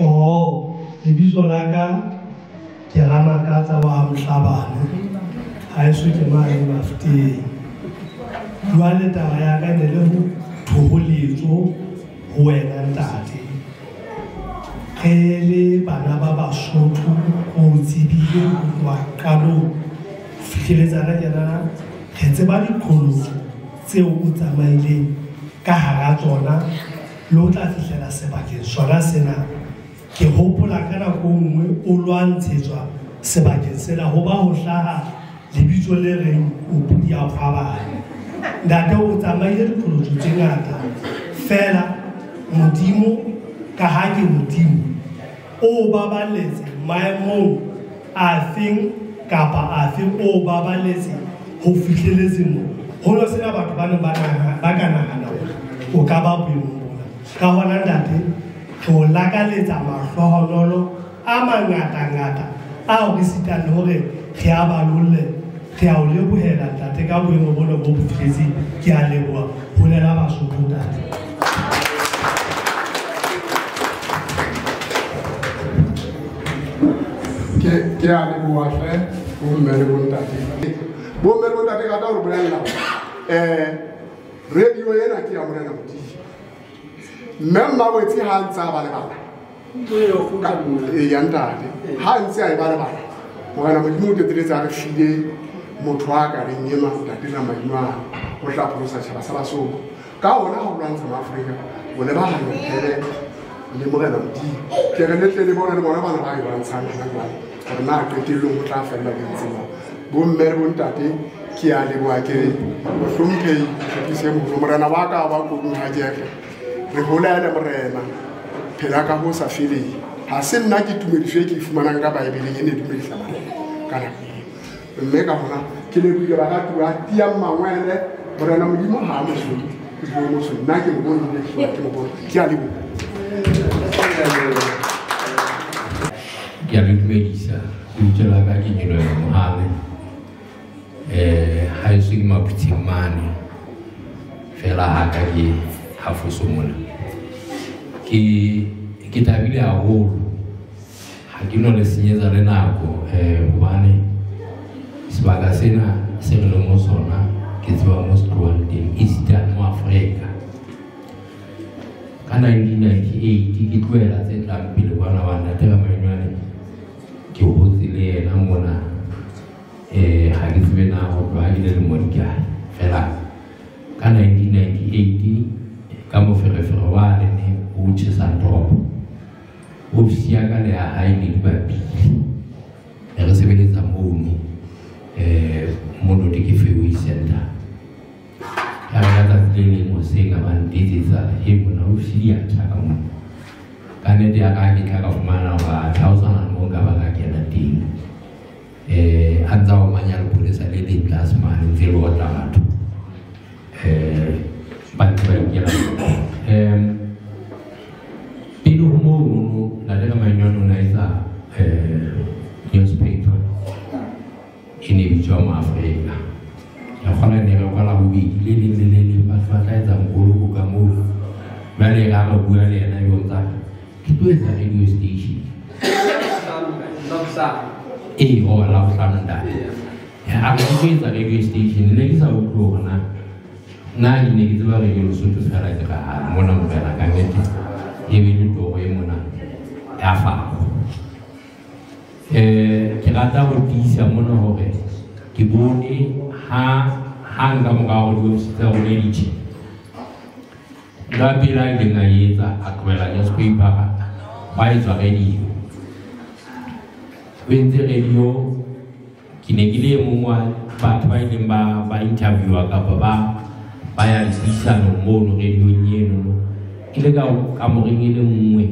Oh, lebitso la ka ke Ramakatsa wa Mhlabane, haeso ke mane Mafteng. Jwale taba ya ka ne le ho thoholetso ho wena ntate. Re le bana ba Basotho o tsebile ho tloha qalong ho fihleletsana tjena, re tseba diqholotso tseo o tsamaileng ka hara tsona le ho tla fihlela sebakeng sona sena. Ke hopola ka nako nngwe o lwantshetswa sebakeng sena ho ba ho hlaha lebitso le reng o pudi ya kgwabane. Ntate o tsamaile diqholotso tse ngata, fela Modimo ka ha ke Modimo o baballetse maemong afeng kapa afeng, o baballetse ho fihleletse mo. Ho no sena batho ba neng ba ka nahana hore o ka ba boemong bona. Ka hona ntate, re o lakaletsa mahlohonolo a mangatangata ao re sitang le hore re a balolle. Re a o lebohela ntate ka boemo bona bo bo fihletseng. Ke a leboha. Holela Basotho ntate. Ke a leboha hle bomme le bontate. Bomme le bontate ke rata ho re bolella radio ena ke ya Morena Modimo. Mme Mmawetsi ha ntse a ba le bana, eya ntate, ha ntse a e ba le bana, Morena Modimo o qetelletse a re file motho a ka reng ema ntate Ramainoane o tla pholosa setjhaba sa Basotho. Ka hona ha o lwantsha Maafrika, o lebahanya phele le Morena Modimo. Ke re le tle le bone le bona bana ba e lwantshang hona jwale hore na qetellong o tla fella di ntse jwang. Bomme le bontate, ke a leboha, ke re mohlomphehi Tlhopise Moholo, Morena wa ka wa kodung ha ke re re holele Morena, phela ka ho sa feleng. Ha se nna ke tumediso e ke e fumanang ka Baebeleng e ne dumedisa Morena ka nako eo. Mme ka hona ke lebohile baratuwa, tiyang mangwele, Morena Modimo ha a mosweu, o mosweu. Nna ke mo bone ebile ke hlola ke mo bone. Ke a leboha. Ke a le dumedisa. Lebitso la ka ke Nyolohelo Mohale. Haeso ke Maphuthing mane, fela ha ka ke hafoso mona. Ke thabile haholo, ha ke no le senyetsa le nako, hobane sebaka sena se re leng ho sona ke tseba mo se tlohang teng, esita le mo Afrika. Ka 1998 ke tlohela tse tlang pele kwana wa ntate Ramainoane, ke hotse le yena mona. Ha ke tsebe na ho tloha ke le lemo di kae, fela ka 1998 ka moferefere wa lene o tjhesang toropo, ofisi ya ka le ya hae ne di bapile, ne re sebeletsa mono, mono ke Fairway Center. Ya re ka tsatsi le leng hoseng a ba ntetsetsa, he mona ofisi di a tjha ka mona. Ka nnete ya ka ke tla ka fumana hore ha ho sana le moo nka ba ka kena teng. A ntsa omanya lepolesa le leng tlase mane ntse le otla batho, ba ntse ba ikela. Pele ho mono, ntate Ramainoane o ne a etsa newspaper e ne bitswa Moafrika. Ka kgona ne re kwala bobedi le leng le le leng, batho ba tla etsa mokoloko ka moo. Jwale ha re bua le yena yo ntsa ke tlo etsa radio station. Ee, o Labohlano ntate. A re ke tlo etsa radio station, ne ke sa utlwe hore na nna ke ne ke tseba radio Lesotho fela, ke re ha mona morena ka nnete e be le toro e mona ya fao. Ke rata ho tiisa mona hore ke bone ha hang ka mora hore diofisi tsa rona di tjhe. Ntho ya pele a ileng a etsa, a tlohela newspaper, hwa etswa radio. O entse radio, ke ne ke le e mong wa batho ba ileng ba interviewa kapa ba ya dipuisanong mono radiong eno. Ke le ka kamoreng e le nngwe,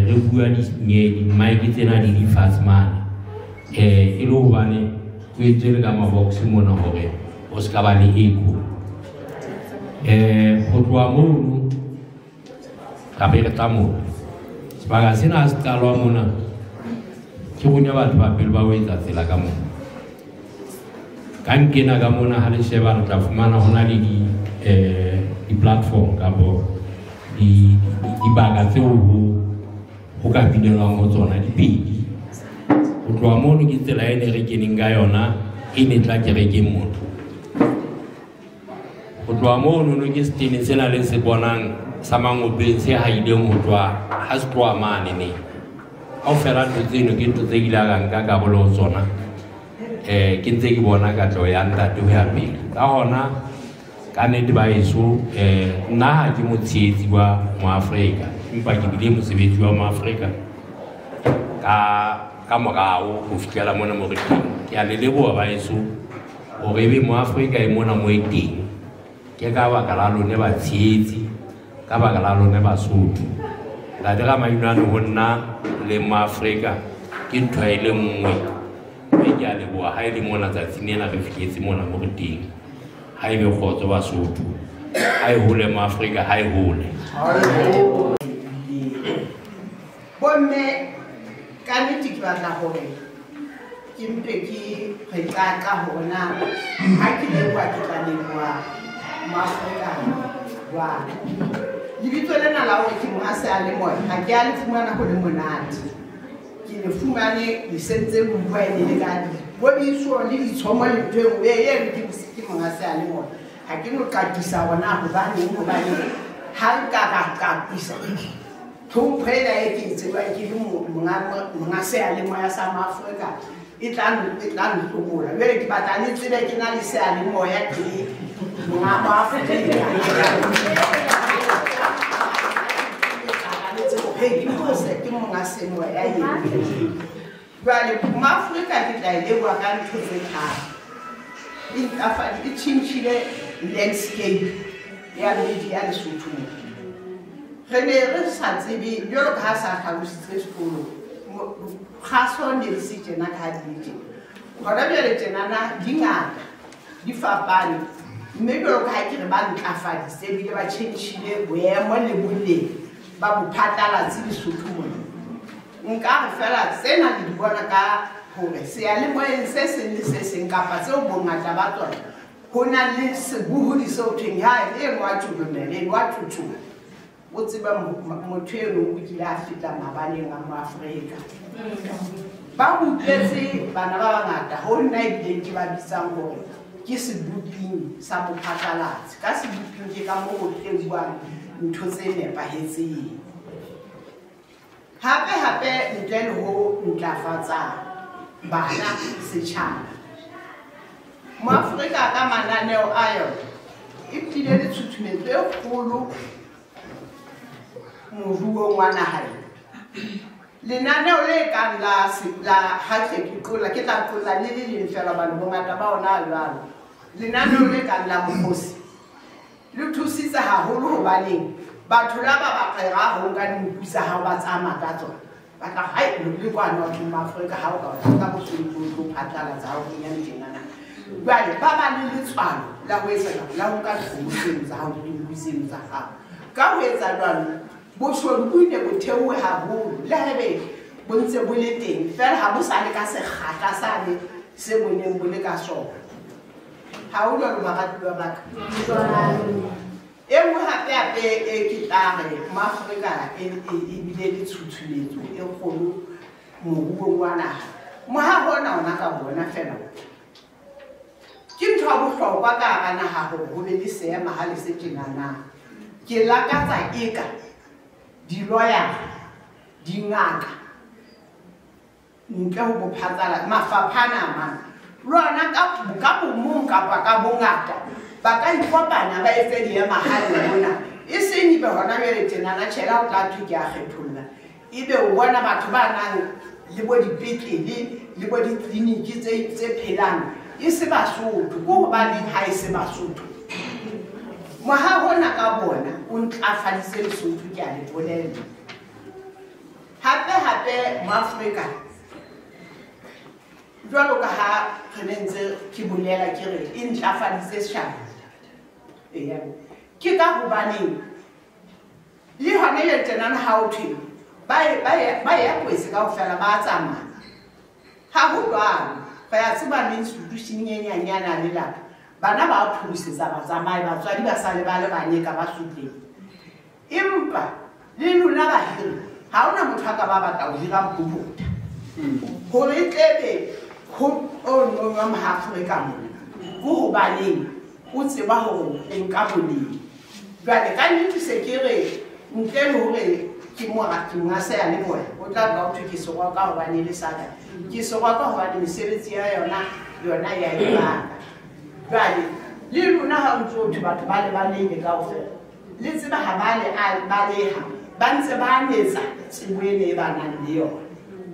re bua di-mic tsena di di fatshe mane. E le hobane ho entswe le ka mabox mona hore o se ka ba le echo. Ho tloha mono ka be re tla mona. Sebaka sena ha se qalwa mona, ke rona batho ba pele ba ho etsa tsela ka mona. Ka nkena ka mona ha le sheba re tla fumana hona le di-platform kapo dibaka tseo ho ka binelwang ho tsona di pedi. Ho tloha mono ke tsela e ne re keneng ka yona e ne tla kerekeng mona. Ho tloha mono ke setene sena le se bonang sa Mangopeng se haileng ho tloha ha se tloha mane ne. Kaofela ntho tseno ke ntho tse ke ile ka nka karolo ho tsona. Ke ntse ke bona katleho ya ntate ho ya pele. Ka hona ka nnete ba heso, nna ha ke motshehetsi wa Moafrika, empa ke bile mosebetsi wa Moafrika ka morao ho fihlela mona mo re teng. Ke a le leboha ba heso hore ebe Moafrika e mona mo e teng. Ke ka baka la lone batshehetsi, ka baka la lone Basotho. Ntate Ramainwane ho nna le Moafrika ke ntho e le nngwe. Mme ke a leboha ha e le mona tsatsing lena re fihletse mona mo re teng. Ha ebe kgotso Basotho, ha e hole Moafrika, ha e hole. Bomme, ka nnete ke batla hore ke mpe ke re qaka hore na ha ke leboha ke tla leboha Moafrika jwang. Lebitso lena la hore ke monga seyalemoya ha ke a le fumana ho le monate. Ke le fumane le sentse le bua e ne le ka dipobiso le ditshomo le ntho e nngwe e re ke monga seyalemoya. Ha ke no qaqisa hore na hobaneng ha nka ka qaqisa tlhompho ena e ke e tsebang ke le monga seyalemoya sa Maafrika e tla ntlomola. Jwale ke batla le tsebe ke na le seyalemoya ke le monga Maafrika. Ke monga semoya eo. Jwale Maafrika ke tla e leboha ka ntho tse tharo. E tjhentjhile landscape ya media Lesotho mona. Re ne re sa tsebe jwalo ka ha sa hlalositse sekolong, kgaso ne le se tjena ka ha di le tjena. Hona jwale tjenana di ngata, di fapane. Mme jwalo ka ha ke re ba ntlafaditse ebile ba tjhentjhile boemo le boleng ba bophatlalatsi Lesotho mona. Nka re fela tsena le di bona ka hore seyalemoyeng se seng le se seng kapa tseo bongata ba tsona ho na le sebohodi seo thweng ha eno wa tjolomele, eno wa thuthuha. O tseba motho eno o kile a feta mabaleng a Moafrika. Ba utlwetse bana ba bangata ho nna ebileng ke ba bitsang hore ke seboping sa bophatlalatsi. Ka seboping ke ka moo ho teuwang ntho tse nepahetseng. Hape hape ntle le ho ntlafatsa bana setjhaba, Moafrika ka mananeo a yona e tlile le tshutshumetso e kgolo moruong wa naha ena. Lenaneo le kang la ha ke qolla, ke tla qolla le le leng fela hobane bongata ba ona a jwalo. Lenaneo le kang la mokgosi le thusitse haholo hobaneng batho la ba ba ho nka dinku tsa hao ba tsamaya ka tsona. Ba tla hai le kwana ho Maafrika ha o ka ka bosolo tlo phatlalatsa ha o kenya tjenana. Jwale ba ba le letshwalo la ho etsa la ho nka dikgomo tseno tsa hao le dinku tseno tsa hao. Ka ho etsa jwalo boshodu bo ile bo theohe haholo le haebe bo ntse bo le teng fela ha bo sa le ka sekgahla sane se bo neng bo le ka sona. Ha ho jwalo baratuwa ba ka. E nngwe hape hape e ke tla re Maafrika e bile le tshutshumetso e kgolo moruong wa naha. Mohaho ona ona ka bona fela ke ntho ya bohlokwa ka hara naha hore ho be le seemahale se tjenana. Ke lakatsa eka di-lawyer, dingaka, ntle ho bophatsala mafapha ana a mang le ona ka bomong kapa ka bongata ba ka ikopanya ba etse diemahale mona. E seng ebe hona jwale tjenana tjhe, ha o tla thwe ke a kgetholla, ebe o bona batho ba nang le bo dipetlele le bo ditleliniki tse phelang e se Basotho. Ke hobaneng ha e se Basotho? Mohaho ona ka bona o ntlafaditse Lesotho, ke a le bolella. Hape hape Moafrika, jwalo ka ha re ne ntse ke bolela ke re e ntlafaditse setjhaba. Eya, ke ka hobaneng le hona le tjenana ha o thwe ba ya kwetse kaofela ba tsamaya. Ha ho jwalo, re a tseba le institution e nyenyane ya lelapa, bana ba pholosetsa batsamai, batswadi ba sale ba le banye ka ba sutleng. Empa le lona bahiri, ha hona motho a ka ba batla ho hira mphopotha hore e tlebe ho o nwa Moafrika mona, ke hobaneng o tseba hore o nka boleng. Jwale ka nnete se ke re ntle le hore ke monga seyalemoya, o tla tla o thwe ke seroka hobane le saka, ke seroka hobane mesebetsi ya yona ya e baka. Jwale le lona ha o ntso thwe batho ba le balehile kaofela, le tseba ha ba le baleha, ba ntse ba anetsa tsebo ena e ba nang le yona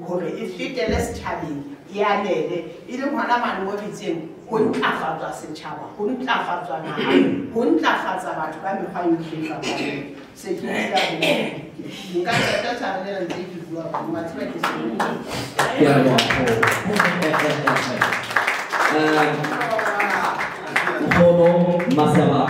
hore e fetele setjhabeng, e anele, e leng hona mane mo bitseng ho ntlafatswa setjhaba, ho ntlafatswa naha, ho ntlafatsa batho ka mekgwa yohle e fapaneng. Se ke dula ho nka qeta taba ena ntse ke bua, wa tseba ke se. Ke a leboha. Nkgono Masaba.